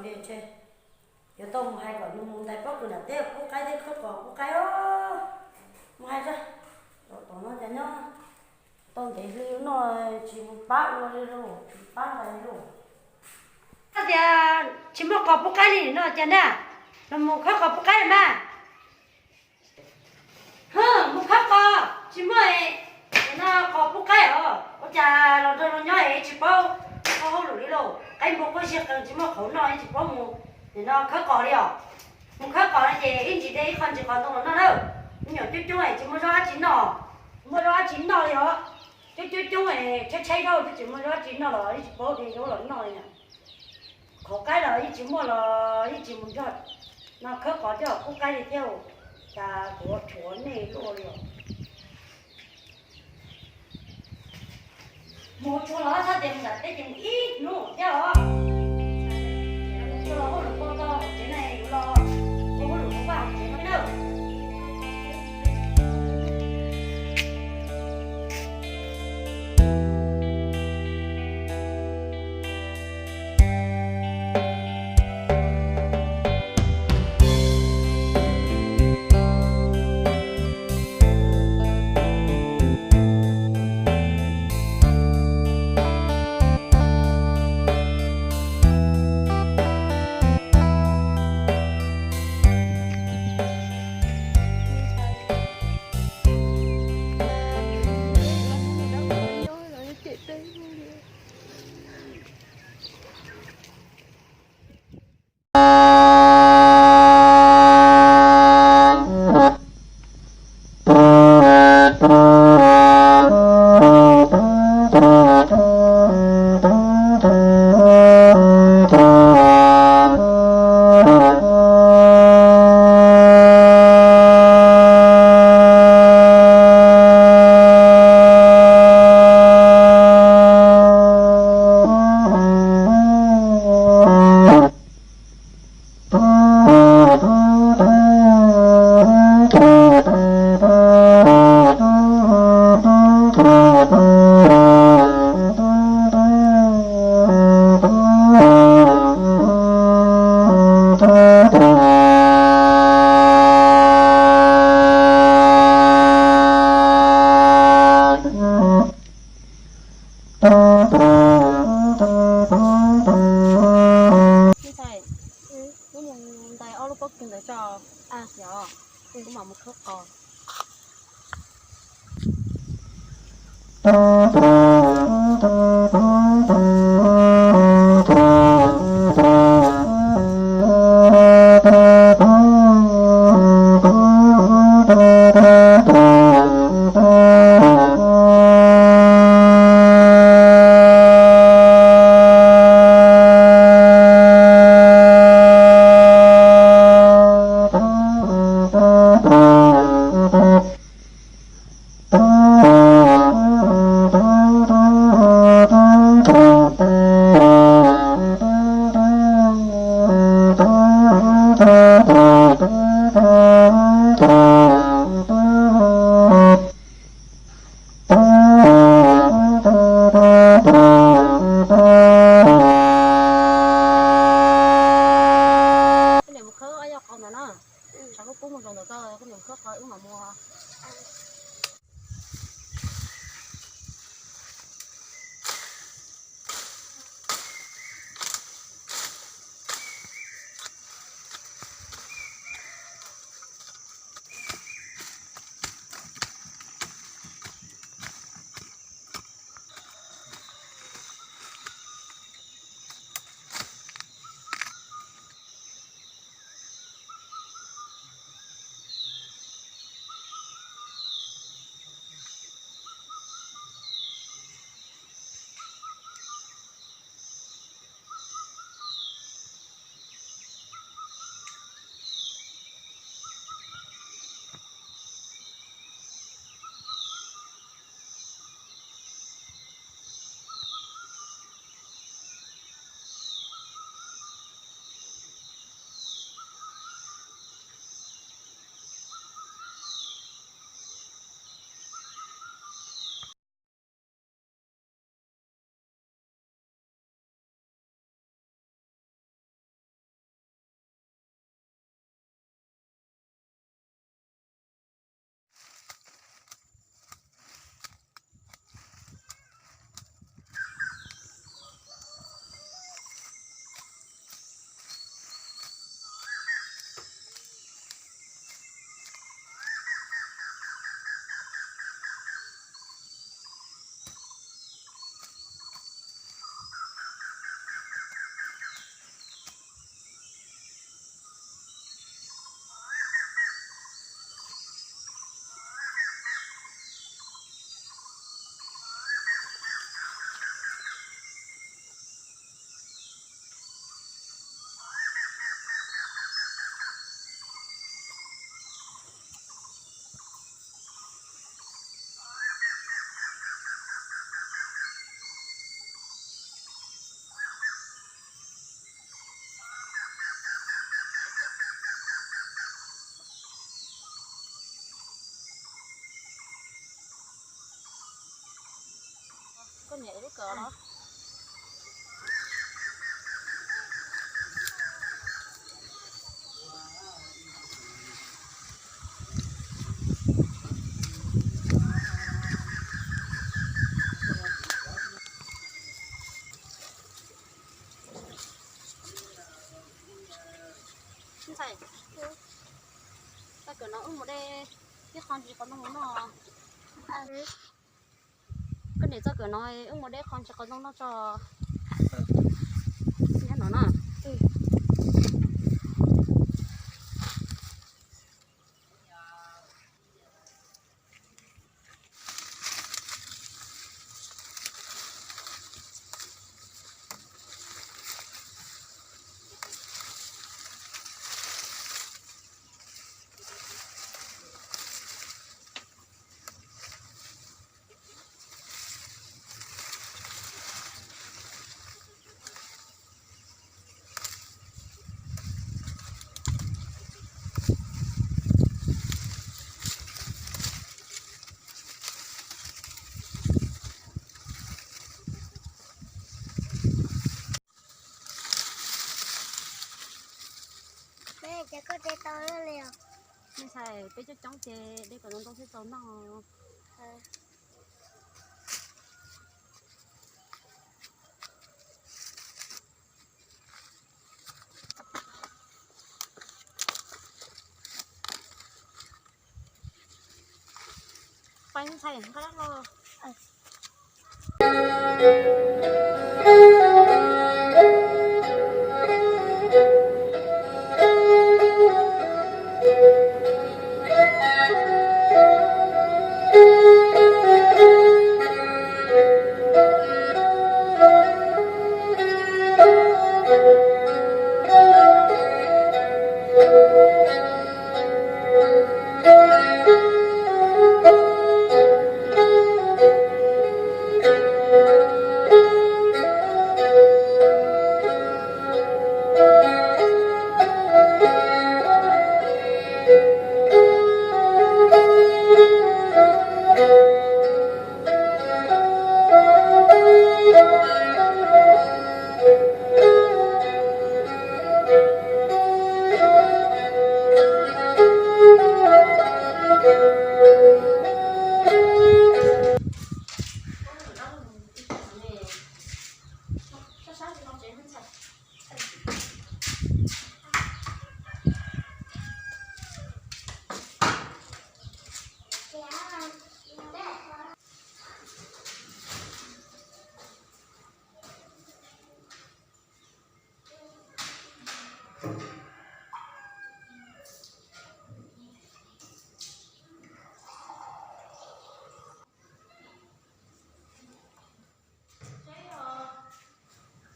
Yuav tau mus hais kom nws mus ntais pob kws nram teb pub qaib thiab khawb qos pub qaib os. Mus hais tso, tom no cas nyob tau ntev hli no tsis mus pab ua li lauj, tsis pab ntais li lauj. Koj tias tsis muaj qos pub qaib li no cas na, los mus khawb qos pub qaib mas. Mus khawb qos tsis muaj, no qos pub qaib os. Ua cas los nrog luag nyob es tsis paub hauj lwm li lauj? Qaib npua quaj ziag qees tsis muaj qhauv noj tsis paub mus no khawb qos li os. Mus khawb qos no ces ib ntsis de ib qho ntsis qos ntoo los noj na. Me nyuam coob coob es tsis muaj zaub dab tsi noj, tsis muaj zaub dab tsi noj li os. Coob coob coob es tshaib tshaib zaub twb tsis muaj zaub dab tsi noj los yeej tsis paub de zaub los noj li na. Qhauv qaib los yeej tsis muaj los yeej tsis mus nrog no khawb qos coj pub qaib li thiab. Cas kuv ua tshuav nej luaj li os. Mus tshua los txhob tias mus nram teb ces mus ib hnub thiab os. Mus tshua los hauj lwm ua tau hauv tsev na, yuav los ua hauj lwm ua vaj hauv tsev no nawb. Ntxhais, wb mus ntais ob lub pob kws ntawd tso, xyov wb mam mus khawb qos. Koj niam lub kawm los. Ntxhais, txoj kawm no wb mus de ib qho ntsis qos ntoo noj. Koj niam txoj kawm no wb mus de qho ntsis qos ntoo noj tso. Nyob no na. Peb ces koj de tau li os. Me ntxhais, peb coob coob ces de kom ntau ntau thiaj txaus noj. Pais ntxhais nqa los.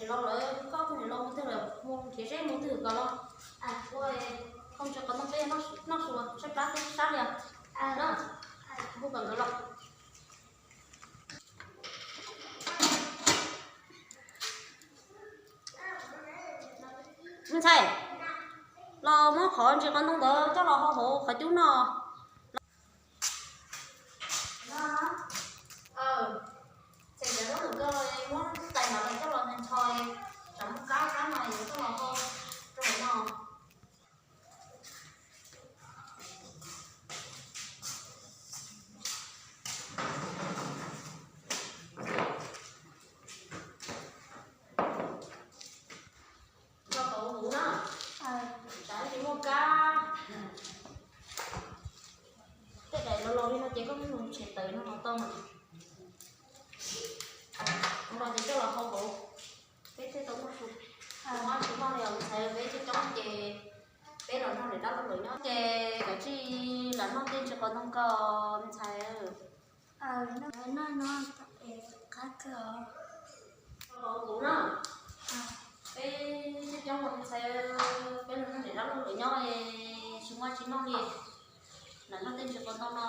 Niam laus lawv, koj tus niam laus mus twg lawm, mus nrhiav zeb mus twg kom los. Ua, koj ntsis qos ntoo peb noj su, tshaib plab thiab sab li os. Hu kom nkawd los. Me ntxhais, los muab qhov ntsis qos ntoo ntawd coj los hau hauv qhov cub no. Ces cov zaub num ko muab tais no coj los ncho, tsam muaj kab kab no yuav coj los hau rau no. Ncho tau huv na, tsam tsis muaj kab. Tej daim los los li no ces koj muab mus tshem tawm no los tau mas. Ua no ces coj los hau hauv, peb thiaj tau muaj su. Tsis muaj li os ntxhais, peb coob coob ces peb los noj niam dab laug lawv nyob ces kav tsij los noj tej ntsis qos ntoo ko ntxhais. Qab kawg os. Kuv na, peb coob coob ntxhais, peb los noj niam dab laug lawv nyob, tsis muaj tsis noj li, los noj tej ntsis qos ntoo no.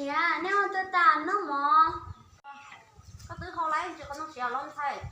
Niam, nej ua twb tag noj mov. Koj twb hau lawm, tsis qhov noj siav los ntxhais.